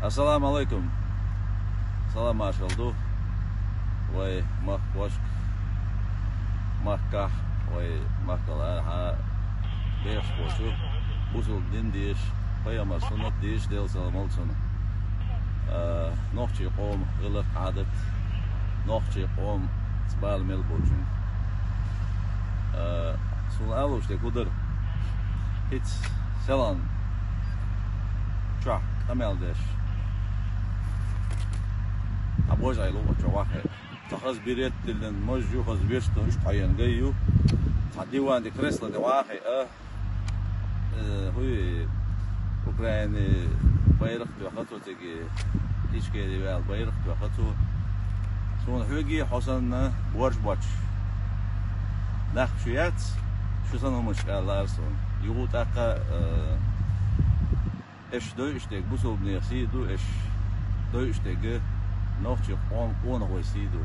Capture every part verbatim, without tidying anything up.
Ассаламу алайкум. Салам маршал ду вай махкошка, махкахь, вай махкал арахьа бехаш болчу, бусулба дин дезаш, пайхамар суннат дезаш, Делан салам хуьлда цунна. А, нохчий къоман гӀиллакх-Ӏадат, нохчий къоман цӀа бала мел болчун. А, суна алуш дерг хӀун дара? ХӀинца селхан чохь къамел деш. Хьан божа ай лугӀа чу вахе. Цхьа хаза берет а диллина, маж ю, хаза вешта, уьш пхьаена гай ю. Цхьа диван де, кресло де вахе, а? Э, хӀуй, Украины байракх тоьхна цо цига, Ичкери ваьлла байракх тоьхна цо. Суна хьоьгий хьо санна борш боцуш нах шу яц, шу санна хӀуманаш аьлла лаьара суна. Юха тӀаккха, э, Эш дойуш дерг бусулбанех сий ду, эш дойуш дерг нохчий къоман къонахой сий ду.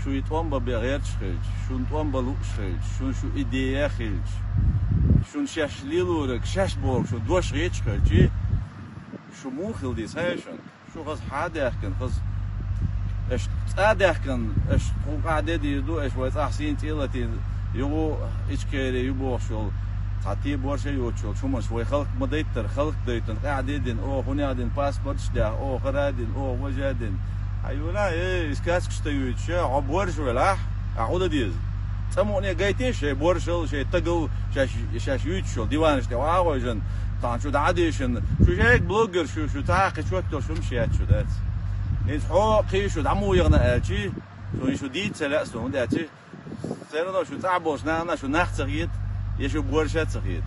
Шу и тӀом бан бен гӀерташ хилча, шун тӀом бан лууш хилча, шун шу идея хилча, шун шаьш лелориг, шаьш бохург шун дош хеташ хилча, шу муха хила деза хьаьшан? Шу хаза хьа а даьхкина, хаза эш цӀа а даьхкина, эш тхуна къахьде дийр ду, эш вай цӀахь сийна цӀе а латийна, юха Ичкери ю бохуш йолу, цхьа те борша а йоцуш йолчу хӀуманаш вай халкъ ма дайттара, халкъ дайтина, къахьде дина, оха хӀунех дина паспорташ а даьхна, оха хӀара а дина, оха важа а дина. Хьан юна, эй, и сказкаш тайуьйтуш, хьо борша велахь, ахьа хӀун дан деза? ЦӀа мукъане гайтий шайн боршал, шайн тагал, шаьш, шаьш юьйцуш йолу диванаш тӀе вахойжан, тахана шу дӀа а дийшина, шу шайга блогер шу, шу цхьа а кхин чот долуш хӀумаш яц шу дац. ХӀинца хьо кхий шу дӀа муха яхана аьлчий, шу и шу дийца ца лаьа суна, хӀунда аьлча, все равно шу цӀахь болчу нахана шу нах ца хета, я шу борша а ца хета.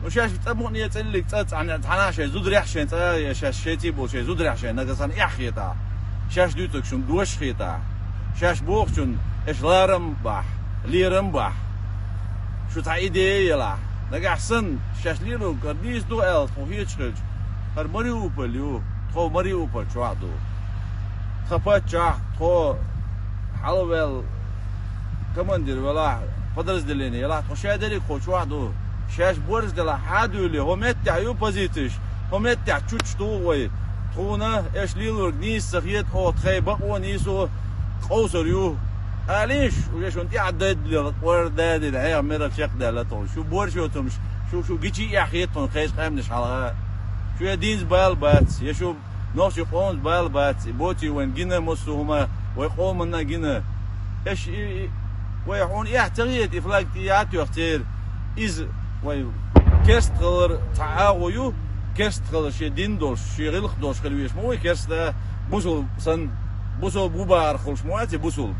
Ну, шаьш цӀа мукъане цӀиллиг цӀа цхьана, цхьана шайн зударехь шайн цӀа, я шаьш шайций болу шайн зударехь шайн нагахь санна эхь хетахь, шаьш дуьйцург шун дош хетахь, шаьш бохучун эш ларам бахь, лерам бахь, шу цхьа идея елахь, нагахь санна шаьш лелорг кара дийца ду аьлла тхо хеташ хилча, хӀара Мариуполь ю, тхо Мариуполь чохь а ду. Тхан паччахь, тхо хьалаваьлла командир велахь, подразделение елахь, тхо шадерриг кхочу а ду. Шаьш борш делахь, хьан а дуьйле, хӀо меттехь ю позицеш, хӀо меттехь чучу ту вай. Тхуна эш лелорг нийса ца хета, оха тхайн бакъо нийсо къовсур ю. Алийша, уже шуна тӀаьхьа дайдале, кхор дадина, хьеха мерах чекхдаьлла тхуна. Шу борш йоцумаш, шу, шу гичий эхь хета тхуна кхечу къаьмнаш хьалха. Шу я динца бала бац, я шу нохчий къомца бала бац, и боций вайн гина массо а хӀума, вай къоманна а гина. Эш и, и, вай хьуна эхь ца хета, и флаг тӀе а тоьхна церан. Иза вай керст хилар цхьа агӀо ю, керст хилар шен дин долуш, шен гӀиллакх долуш хила везаш ма вай керста, бусулба санна, бусулба ву бахархуш ма вац и бусулба.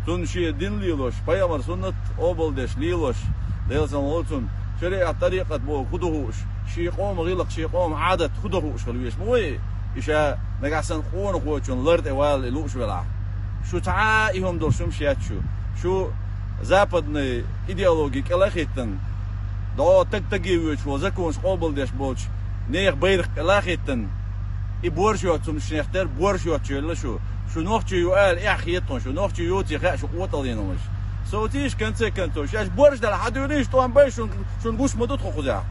Цунна шен дин лелош, пайхамар суннат къобалдеш лелош, Делан салам хуьлда цунна, шариӀат, тӀарикъат бохург хӀун ду хууш, шен къоман гӀиллакх, шен къоман Ӏадат хӀун ду хууш хила везаш ма вай, и ша нагахь санна къонахочун лар тӀе вала и лууш велахь. Шу цхьа а и хӀума долуш хӀумаш яц шу. Шу западный идеологи кӀел а хӀиттина, дӀо таг-таге воьдуш волу законаш къобалдеш болчу нехан байракх кӀел а хӀиттина, и борш йоцу хӀумнаш нех тера, борш йоцуш йолла шу. Шу нохчий ю ала эхь хета тхуна, шу нохчий йоций хаьа шу къотӀаллина хӀумаш. Социйша, конце концов, шаьш борш дала хьан дуьйлийша тӀом бай, шун, шун гуш ма ду тхо кхузахь.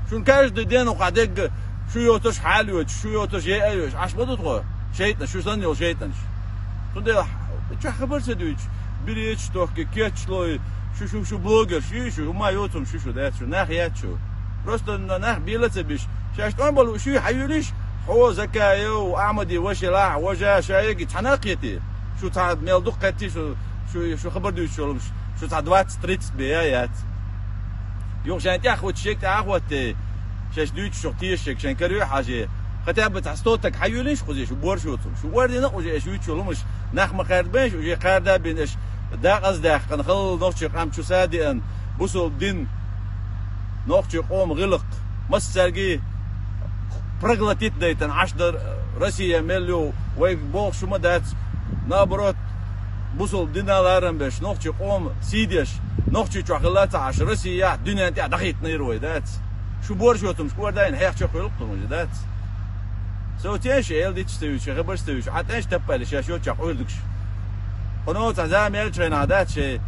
Шун каждый день укхахь дегга шу йоцурш хьал йоцуш, шу йоцурш яа йоцуш, Ӏаш ма ду тхо, шайтӀанаш, шу санна йолу шайтӀанаш. Цундела чохь хабар ца дуьйцуш, береташ тохкий, кечаш лой, шу, шу, шу блогерш ю, шу, хӀума йоцурш шу, шу дац, шу нах яц шу. Просто на-, нах бела ца беш, шаьш тӀом бала шу, хьан юьлийш, хьо, Закаев, Ахьмади ваша елахь, важа, ша еги цхьана а кхетий. Шу цхьа мел дукха кхеттий, шу, шу, шу хабар дуьйцуш йолуш, шу цхьа двадцать тридцать бен я яц. Юха шайн тӀаьхьа хӀутту шег тӀе а хӀоттий, шаьш дуьйцуш шух тешаш шег шайн кароь а хьажий. Хотя бы цхьа сто таг хьан юьлийш кхузий, шу борш йоцурш. Шу ордина а уже эш вуьйцу лума, нах ма кхаьрда бен, уже кхаьрда бен эш дакъаздаьккхина, халла нохчий къам чу са а деана, бусулба дин, нохчий къоман гӀиллакх, массаьргий проглотить дайтина Ӏаш дар Россия мел ю, вайга бохуш хӀума дац, наоборот, бусулба дина ларам беш, нохчий къоман сий деш, нохчий чохь хилла ца Ӏаш, Россияхь, дуьнен тӀехь дӀахӀиттинера вай, дац? Шу борш йоцурш кӀордайна хьех чохь хуьлу-кх тхуна уже, дац? Со тенаш эл диташ ца юьйцу, шайн хабарш ца юьйцу, Ӏа тӀенаш таппали шаьш йоцчохь Ӏуьрдугаш. Кхуно цхьа зама яьллачу хенахь дац шайн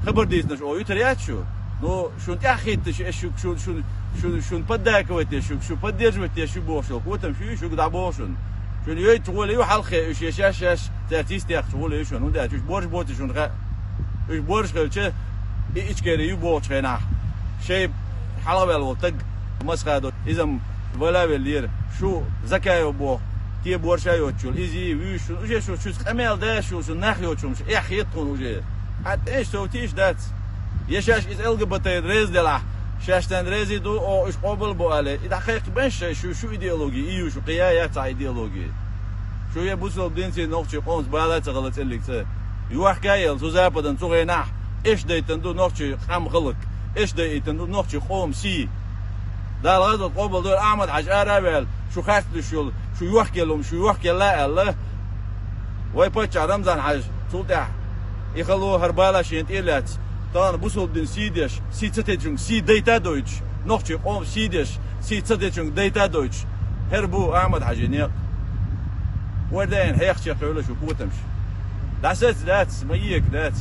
хабар дийцинарш о юьтар яц шу? Ну, шуна тӀаьхьа хӀитташ, эш шу, шу, шу, Шу, шун поддакивать деш, шу, шу поддерживать деш ю бохуш йолу котам шу, шуьга дӀабоху шуна. Шуна йойту гӀоле ю хьалхе уьш, я шаьш-шаьш цаьрца йистехча гӀоле ю шуна, хӀунда аьлча уьш борш боцу шуна хаьа. Уьш борш хилча, и Ичкери ю бохучу хенахь, шайн хьалхаваьлла волу таг Масхадов, иза-м вала а веллера, шу Закаев боху, те борша йоцучул, иза вуьйш шуна, уже шу, шуьца къамел деш шу, шу нах йоцу хӀумаш, эхь хета тхуна уже. Хьан тӀе иштта совтийш дац. Я шаьш иза Л Г Б Т-н реза делахь, шаьш царна реза ду, оха уьш къобал а бо алий, и дӀакхайкхабеш шайн шу, шу идеология, и ю шу кхин я, я цхьа идеология. Шу я бусалба динций нохчий къомас бала а ца хила цӀиллиг цӀа. Йохка а елла, цу Западан цу гӀенахь, эш дайтан ду нохчий къам халкъ, эш дайтан ду нохчий къоман сий. Дала гӀазот къобал дойла Ахьмад-Хьаьжа ара а ваьлла, шу харц дуьш йолу, шу йохкелла хӀума, шу йохкелла а аьлла, вай паччахь Рамзан-Хьаьжа, цул тӀаьхьа и хало хӀара бала шена тӀе а лаьцна, тахана бусалба дин сий деш, сий ца течунга сий дайта а дойтуш, нохчий къоман сий деш, сий ца течунга дайта а дойтуш, хӀара бу Ахьмад-Хьаьжин некъ. Вай дайна хьех чекхйойла шу котамаш. ДӀасаца дац, ма ека дац.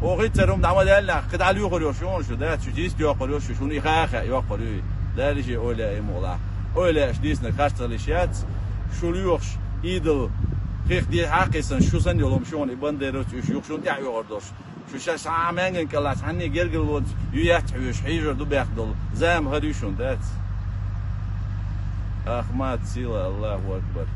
Оха хӀинца хӀума дӀа ма даьллинехь, кхин дӀа лоьхур йолуш ю шу, дац, шу дийста йоккхур йолуш ю, шуна и ха а хаьа йоккхур ю. Дала иштта ойла а йо мукъалахь. Ойла а аш дийцинарг харц хила йиш яц, шу лоьхуш, идал, хих дехьа а кхиссина, шу санна йолу хӀума шуна и бандеровцы уьш юха шуна тӀаьхьа оьхур долуш. Шу шаьш схьа а маьнган кӀелахь цхьанне гергарлонца ю яц хьоьжуш, хьийжар ду бехк долу, зама хӀара ю шуна, дац. Ахмат сила, Аллаху акбар.